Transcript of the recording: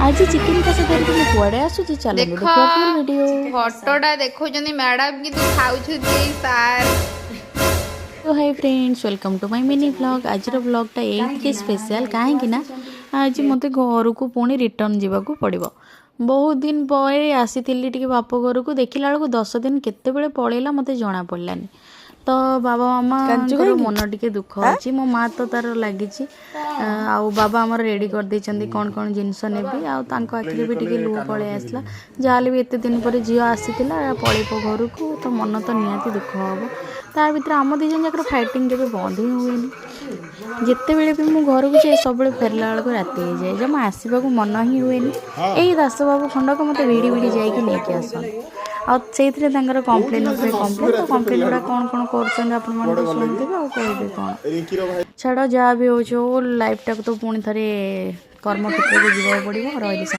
ଆଜି ଚିକେନ କଷା ଧରିକି ମୁଁ କୁଆଡ଼େ ଆସୁଛି, ଚାଲନ୍ତୁ ଦେଖ ଦେଖିବା ଫୁଲ୍ ଭିଡ଼ିଓ। ଫଟୋଟା ଦେଖଉଛନ୍ତି ମ୍ୟାଡାମ, କିନ୍ତୁ ଖାଉଛନ୍ତି ଏଇ ସାର୍। ତ hi friends, welcome to my mini vlog। ଆଜିର ଭ୍ଲଗ୍ଟା ଏଇଥିକି ସ୍ପେଶିଆଲ୍, କାହିଁକି ନା ଆଜି ମୋତେ ଘରକୁ ପୁଣି ରିଟର୍ଣ୍ଣ ଯିବାକୁ ପଡ଼ିବ। ବହୁତ ଦିନ ପରେ ଆସିଥିଲି ଟିକେ ବାପ ଘରକୁ। ଦେଖିଲା ବେଳକୁ 10 ଦିନ କେତେବେଳେ ପଳେଇଲା, ମୋତେ ଜଣା ପଡ଼ିଲାନି। ତ ବାବା ମାମାଙ୍କର ମନ ଟିକେ ଦୁଃଖ ଅଛି। ମୋ ମା ତ ତାର ଲାଗିଛି, ଆଉ ବାବା ଆମର ରେଡ଼ି କରିଦେଇଛନ୍ତି କ'ଣ କ'ଣ ଜିନିଷ ନେବି। ଆଉ ତାଙ୍କ ଆଖିରେ ବି ଟିକେ ଲୁହ ପଳେଇ ଆସିଲା। ଯାହାହେଲେ ବି ଏତେ ଦିନ ପରେ ଝିଅ ଆସିଥିଲା, ପଳେଇବ ଘରକୁ, ତ ମନ ତ ନିହାତି ଦୁଃଖ ହେବ। ତା ଭିତରେ ଆମ ଦୁଇ ଜଣ ଯାକର ଫାଇଟିଂ କେବେ ବନ୍ଦ ହିଁ ହୁଏନି। ଯେତେବେଳେ ବି ମୁଁ ଘରକୁ ଯାଏ, ସବୁବେଳେ ଫେରିଲା ବେଳକୁ ରାତି ହେଇଯାଏ, ଜମା ଆସିବାକୁ ମନ ହିଁ ହୁଏନି। ଏଇ ଦାସବାବୁ ଖଣ୍ଡକ ମୋତେ ଭିଡ଼ି ଭିଡ଼ି ଯାଇକି ନେଇକି ଆସନ୍ତି। ଆଉ ସେଇଥିରେ ତାଙ୍କର କମ୍ପ୍ଲେନ୍ ଉପରେ କମ୍ପ୍ଲେନ୍। ତ କମ୍ପ୍ଲେନ୍ ଗୁଡ଼ା କ'ଣ କ'ଣ କରୁଛନ୍ତି, ଆପଣମାନେ ତ ଶୁଣିଥିବେ, ଆଉ କହିବି କ'ଣ? ରିଙ୍କିର ଭାଇ। ଛାଡ଼, ଯାହା ବି ହେଉଛି ହଉ, ଲାଇଫ୍ଟାକୁ ତ ପୁଣି ଥରେ କର୍ମକ୍ଷେତ୍ରକୁ ଯିବାକୁ ପଡ଼ିବ। ରହିଲି।